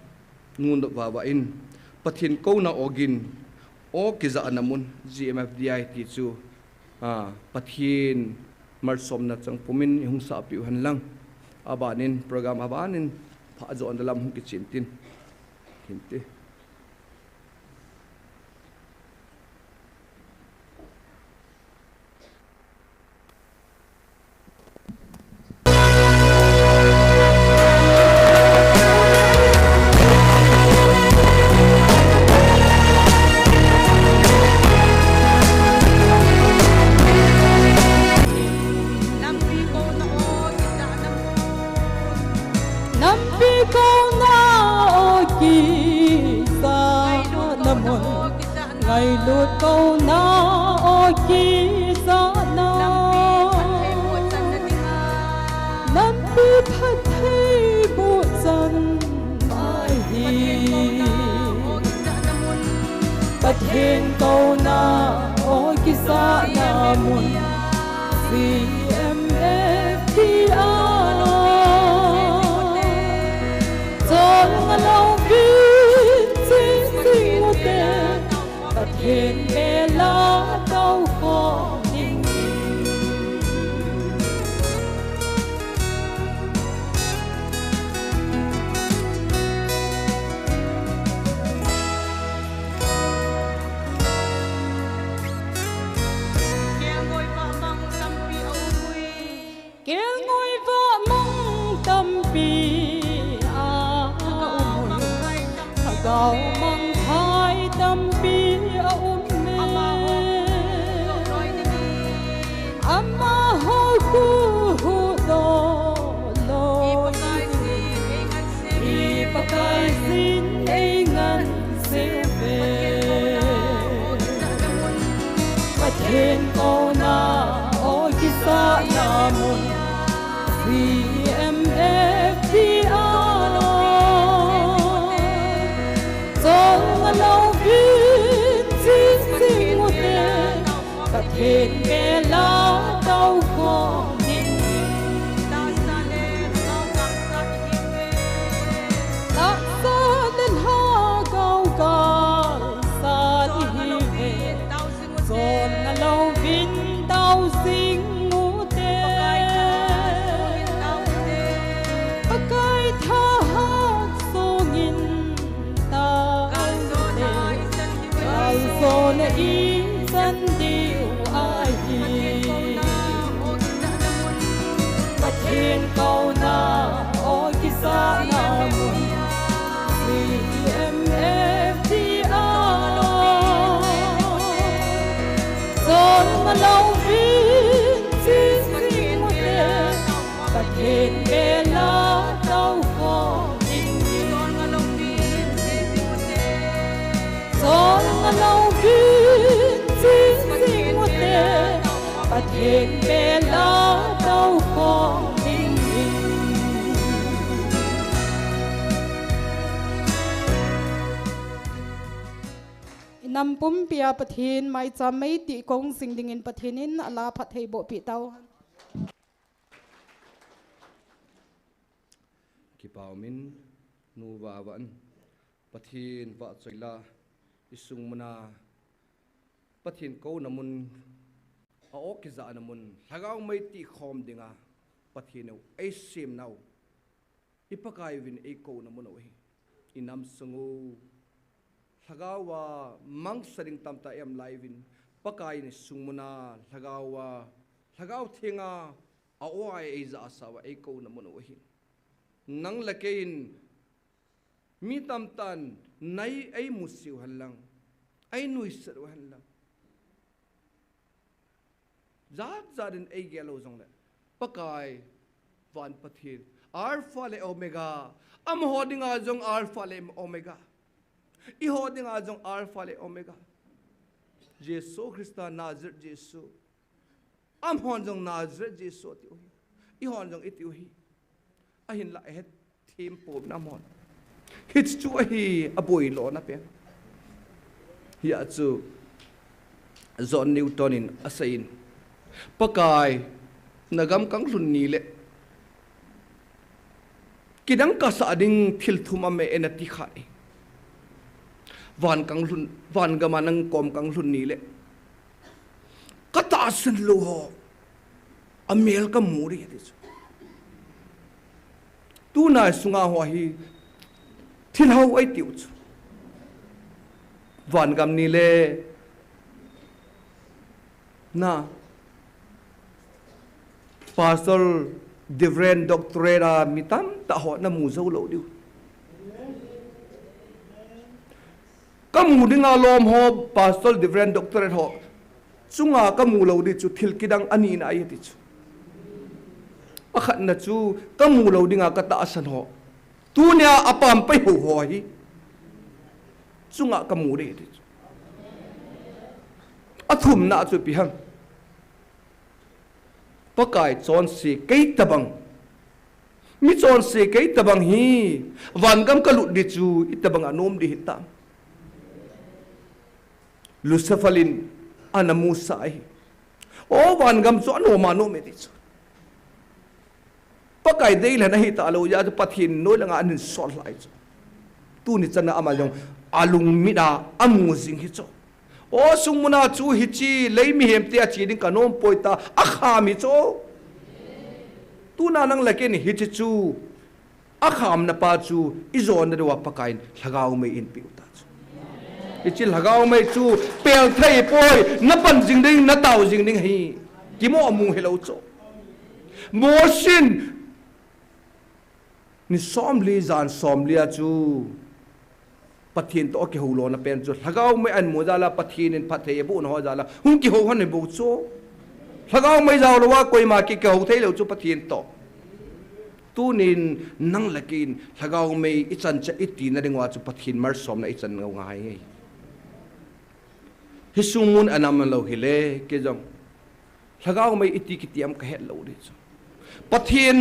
nu Vava in, Pathen kouna ogin, o kijahna mun, G M F D I ti chu, a, Pathen malsomna chang pumin ihung sahpeh u hen lang. Abanin, program abanin, phajo na lam hung kichen tin. Hinte. Pathen kouna o kisahna mun C M F T R. Chol ngalo vin ching ching ute, Pathen bela tao khom ding. Kelngoi vah mang tampi a um ui. Kelngoi vah mang tampi a um ui. Lhagao mangthai tampi a um e. Amaho khu huhdoh lou. I Pakaiyin ei nganse uve. Pathen kouna o kisahna mun C M F T R. Chol ngalo vin ching ching ute, Pathen bela tao khom ding. Tahsa le lhagao galsa ihiuve. Chol ngalo vin tao jing ute. Pakai thahat songin tao ute. Kalsona ichan diu ahi. Pathen kouna o kisahna mun C M F T R. Chol ngalo vin ching ching ute, Pathen bela tao khom ding. Chol ngalo vin ching ching ute, Pathen bela tao khom ding. I nam pumpia Pathen maicham meitih kong jing dingin Pathen in ala phattheiboh peh tauhen. Kipa umin, nu va van, Pathen vahchoi la, i sung muna, Pathen kouna mun, a o kisahna mun, lhagao meitih khom dinga, Pathen u, ei semnau, i Pakai uvin ei kouna mun u ahi. I nam sung u, lhagao a mangsa ding tamtah i um lai uvin, Pakai in i sung muna, lhagao a, lhagao thenga, a o a ei jahsah uva ei kouna mun u ahi. Nang le kei in, mi tamtah in, nai ei musit u henlang, ei nuisat u henlang. Jat jat in ei gel u jongle, Pakai, van Pathen, Alpha le Omega, amaho dinga jong Alpha le Omega, eiho dinga jong Alpha le Omega. Jesu Christa Nazareth Jesu. Amahon jong Nazareth Jesu ati u ahi. Eihon jong i ti u ahi. Ahinlah i het them pouvin amahon. Hichu ahi a boilona pen. Hia chu John Newton in aseiyin, Pakai, na gam kang lhun ni le, kidang kasah ding thil thum aume nati kha e. Van kang lhun, van gam a nang kom kang lhun ni le, ka tahsan lou ho a mel ka mu ding ati chu. Tuna i sunga ho hi thil hao ahi tiu chu. Van gam ni le, na, Pastor, Reverend, Doctorate a mi tamtah ho na mu jou lou diu. Ka mu dinga lom ho, Pastor, Reverend, Doctorate ho chunga ka mu lou ding chu thil kidang ani na ahi ti chu. Akhatna chu ka mu lou dinga ka tahsan ho, tunia a pampai ho ho hi chunga ka mu ding ti chu. Athumna chu ipi ham? Pakai chonse kei tabang, mi chonse kei tabang hi vangam ka lut ding chu itobang a nom ding hitam? Lucifer in ana musah ahi. O, vangam chu anom anom e ti chu. Pakai deilhen ahi talou jeh a chu Pathen noi langa ahin sol lhai chu. Tuni chana ama jong alungmit a amu jing hi chu. O, sungmuna chu hiche lei mihemte a che ding kanom poi tia akham hi chu. Tuna nang le kei in hiche chu akhamna pa chu ijonna diuva Pakaiyin Lhagao mei eipeh u ta chu. Hiche Lhagao mei chu pel thei poi, napan jing ding, natao jing ding ahi. Kimo amu hilou chu. Mosin ni somli jan somli a chu Pathen toh akihou lona pen chu Lhagao mei ahin mu jal a Pathen in phatthei aboh na ho jal a hung kihou lhon ahi bou chu. Lhagao mei jao louva koima ki, kihou thei lou chu Pathen toh. Tunin nang le kei in Lhagao mei ichan cheh iti na diuva chu Pathen malsomna ichan ngau ngai nge. Hi sungmun a nam lou hile kei jong Lhagao mei iti kiti ham kahet lou ding chu. Pathen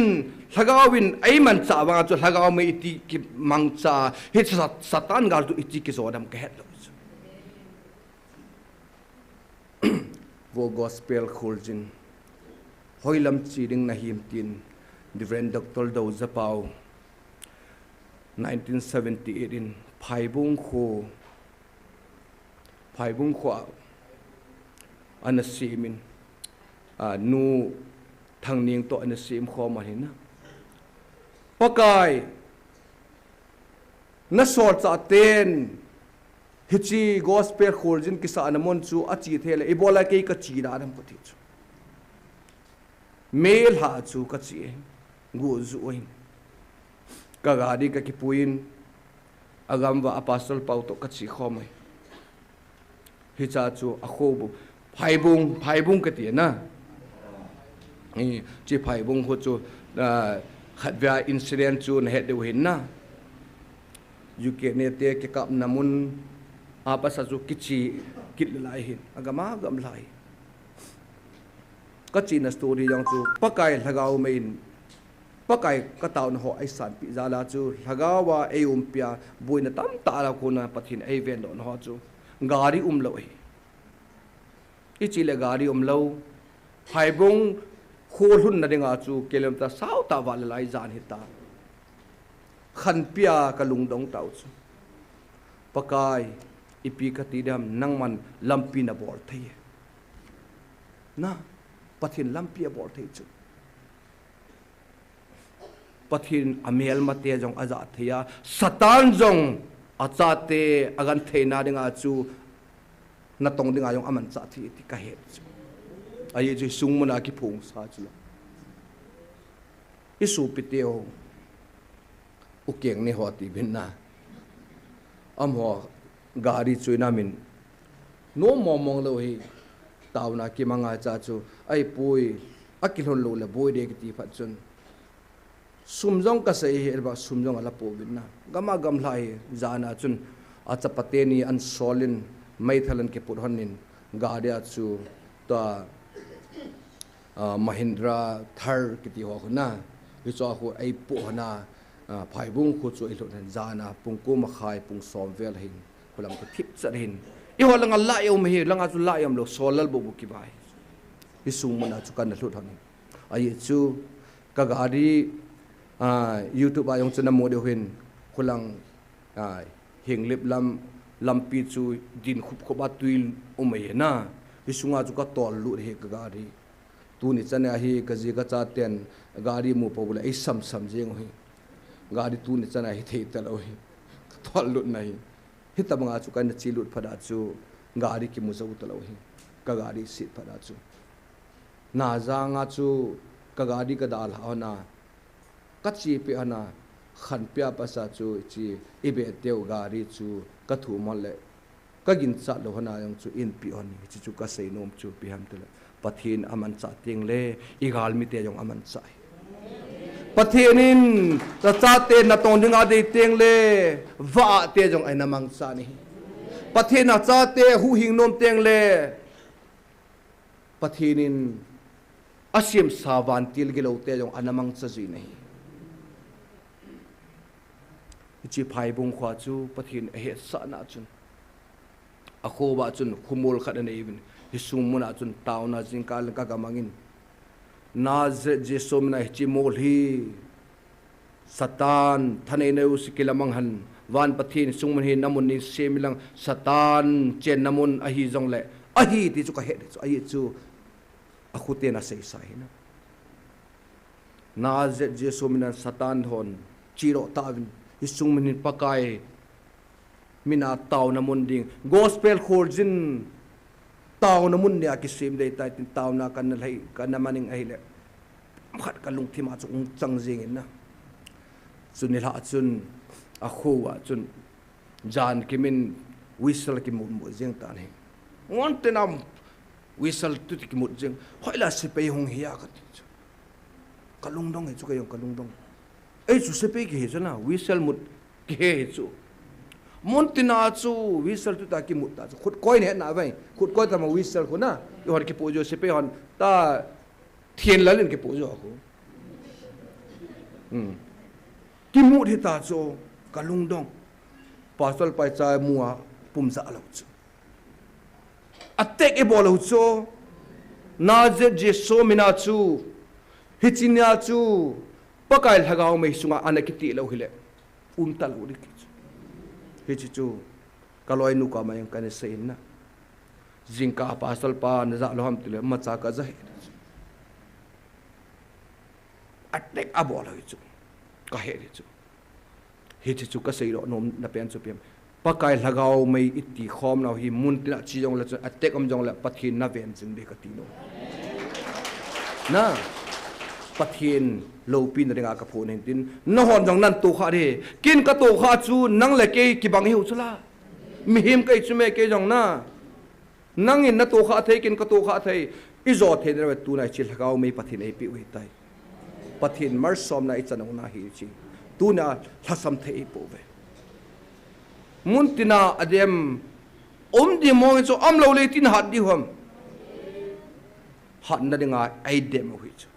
Lhagao in eimanchah vang chu Lhagao mei iti kimangcha hi Sa-, Satan gal chu iti kijo ding ham kahet lou chu. Vo gospel kholjin. Hoilam che ding nahim tin Reverend Doctor Doujapau nineteen seventy-eight in Phaibung kho Phaibung kho a, ana sem in, a, nu Thangning toh ana sem khom ahi na. Pakai, na solchah ten, hiche gospel kholjin kisahna mun chu ache thei le, ibola kei kache da dem kati chu. Melha chu kache, gu ju in. Ka gari kakipuiyin, agam uva Apostle Pau toh kache khom e. Hiche chu akho bu, Phaibung, Phaibung kati na. Hiche Phaibung kho chu, ah, khatvei a incident chu nahet diu ahin na. Ukraine te kikapna mun a pasa chu kiche kit lai hin. Agam agam lai. Kachena story jong chu Pakai Lhagao mei in Pakai kataona ho eisanpeh jal a chu Lhagao a eiumpi a boina tamtah a kona Pathen eivendohna ho chu gari umlou ahi. Iche le gari umlou. Phaibung kho lhunna dinga chu kilometer sao tah val lai jan hita. Khanpi a kalungdong tau chu. Pakai, ipi kati dem nangman lampi nabol thei. Na, Pathen lampi abol thei chu. Pathen amelmate jong ajah thei a, Satan jong achate agentheina dinga chu natong dinga jong amanchah thei ti kahet chu. Ajeh chu sungmun a kiphongsa chu la. Isopite ho, ukeng ni ho ti bin na. Amaho gari chuina min nom mong mong lou hi taona kimanga cha chu, ahipoi, akilhon lou le boi de kiti phat chun. Sum jong kasei hi, ba sum jong ala pouvin na. Gam a gamla hi, jana chun, achapate ni ahin sol in, meithal ahin kiput lhon in, gari a chu, tua, ah, Mahindra Thar kiti ho khu na, hichu khu eipoh lhon a, ah, Phaibung khu chu eilhut lhon, jana pung ko makhai, pung som vel hin, khulam kathip chat hin. Eiho langa la um hi, langa chu la um lou, sol lal bou bou kivai. Isung mun a chu kana lhut lhon hin. Ajeh chu, ka gari, ah, YouTube a jong chu namu diu hin, khulang, ah, Henglep lam, lampi chu din khup khup a tui um ahi na. Hisunga chu katol lut hi ka gari. Tuni chana hi kaji kachaten gari mu pou le eisam sam jeng u hi. Gari tuni chana hi thei talou hi. Katol lut na hi. Hitabanga chu kana che lut phat a chu gari kimu jou talou hi. Ka gari set phat a chu. Najanga chu ka gari kadalha lhon a. Kache peh lhon a, khanpia pasa chu chi, ibeh teu gari chu kathum lhon le, kaginchat lou lhon a jong chu eipeh lhon hi, hichu chu kasei nom chu ipi ham tile. Pathen amanchah teng le, igalmite jong amanchah hi. Pathen in, nachate natong dinga adei teng le, vahte jong eina mangcha ahi. Pathen in achate huhhing nom teng le, Pathen in asemsa vantil giloute jong ana mangcha jin ahi. Hiche Phaibung kho chu Pathen ahetsahna chun. Akho uva chun khomol khat anei uvin. Hi sung muna chun taona jingkah lang kagamangin, Nazareth Jesu mina hiche mol hi Satan thaneina jouse kilamang hen, van Pathen sung mun hi namun nei sem inlang, Satan chenna mun ahi jongle, ahi ti chu kahet chu, ahi chu, akhoten asei sa hi na. Nazareth Jesu mina Satan hon chedoh tauvin, hi sung mun hin Pakai mina taona mun ding. Gospel khol jin taona mun nia kisem dei tai tin taona kana lhai, kana maning ahile, khat kalungthim a chu hung chang jingin na. Chuni lha chun, akho uva chun, jan kimin whistle kimut mut jing tan hi. Ngon tenam whistle tu ti kimut jing. Hoilai sepai hung hi a kati chu. Kalungdong hi chu, kei jong kalungdong. Ei chu sepai kihi chu na, whistle mut kihi hi chu. Mun tina chu whistle tu ta kimut ta chu. Khut koi ne na vai. Khut koi ta ma whistle khu na. Ihon kipu jo sepai hon ta thian lalin kipu jo khu. Hmm. Kimut hi ta chu kalungdong. Pastor pai cha mua pum ja lo chu. Attack ibol u chu, Nazareth Jesu mina chu, hiche nia chu, Pakai Lhagao mei sunga ana kiti lou hile, umta lou ding chu. Hiche chu, kaloinu koma jong kana sei in na. Jingkah pastor pa naja lou ham tile, macha kaja hi. Attack abol u chu, kahe di chu. Hiche chu kasei doh nomna pen chu ipi ham. Pakai Lhagao mei iti khom nau hi mun tina che jongle chun attack um jongle Pathen naven jing ding kati nom. Na, Pathen loupina dinga kaphon hin tin, nahon jong nan tokha ding. Ken katokha chu nang le kei kibang hiu chu la. Mihem kahi chu me kei jong na. Nangin natokha thei, ken katokha thei. Ijo thei nave tuna hiche Lhagao mei Pathen eipeh u hitai. Pathen malsomna ichan u na hiche. Tuna lhasam thei eipou ve. Mun tina adem um ding mong chu um lou le tin hat ding ham. Hatna dinga eidem u hi chu.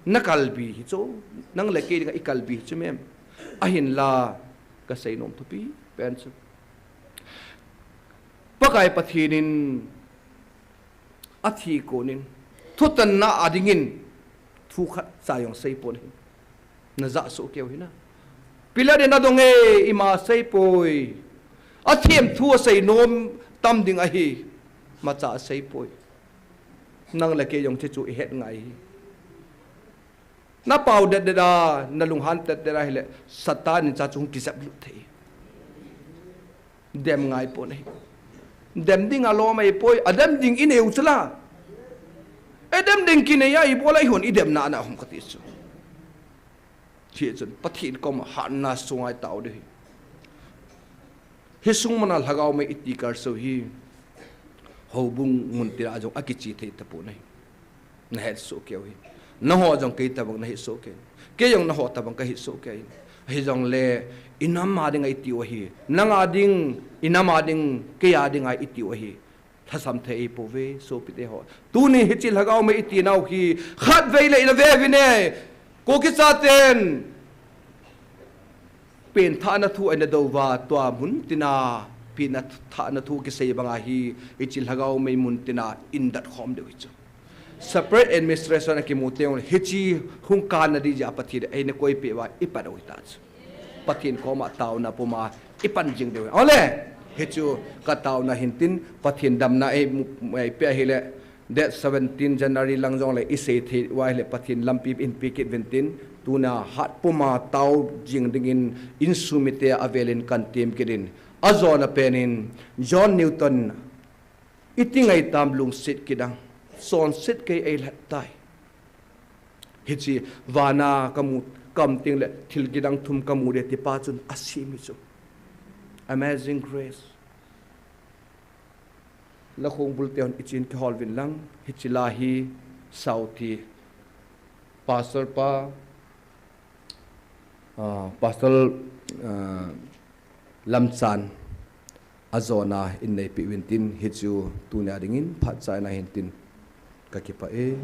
Nakalbi hi chu. Nang le kei dinga ikalbi hi chu mem. Ahinla kasei nom thupi pen chu. Pakai Pathen in athi konin, thutanna a dingin, thu khat cha jong seipon ahi. Najah soh keu hina. Pilate in adong e, ima seipoi. Athem thu asei nom tam ding ahi. Macha aseipoi. Nang le kei jong hichu ihet ngai hi. Napao det det a, nalunghan det det a hile, Satan in cha chu hung kijep lut thei. Dem ngai pon ahi. Dem ding alom ahipoi, adem ding inei u chu la. Adem ding kinei a ibola ihon idemna na hom kati chu. Hichun Pathen koma hatna sunga itao ding ahi. Hi sung muna Lhagao mei iti kalsou hi, houbung mun tina jong akiche thei tapon ahi. Nahet soh keu hi. Nangho jong kei tabang nahet soh kei. Kei jong nangho tabang kahet soh kei. Hijongle, inam a dinga iti u ahi. Nang a ding, inam a ding, kei a dinga iti u ahi. Lhasam thei eipou ve, sopite ho. Tuni hiche Lhagao mei iti nau hi, khatvei le ina ve uvin e. Kuki chaten penthahna thu eina dou uva, tua mun tina penthahna thu kisei banga hi, hiche Lhagao mei mun tina indat khom diu hi chu. Separate administration akimu teng, hiche hung kanna ding jeh a Pathen in eina koipeh uva, ipat u hita chu. Pathen koma taona puma ipan jing diu. Ole, hichu kataona hintin, Pathen damna eimu, eipeh ahile, date seventeen January lang jongle isei thei uva ahile Pathen lampi inpe kit uvin tin, tuna hat puma tao jing dingin insung mite avelin kahin tem kit in, ajona penin John Newton, iti ngaitam lungset kidang, chonset kei eilhat tai. Hiche vana kamu, kam tengle thil kidang thum kamu ding tipa chun asem hi chu. Amazing Grace. Nakhong bulte hon ichin kihol uvin lang, hiche la hi sao ti. Pastor pa, ah, Pastor, ah, Lamchan ajona in neipeh uvin tin, hichu tunia dingin phat chaina hintin kakipah e.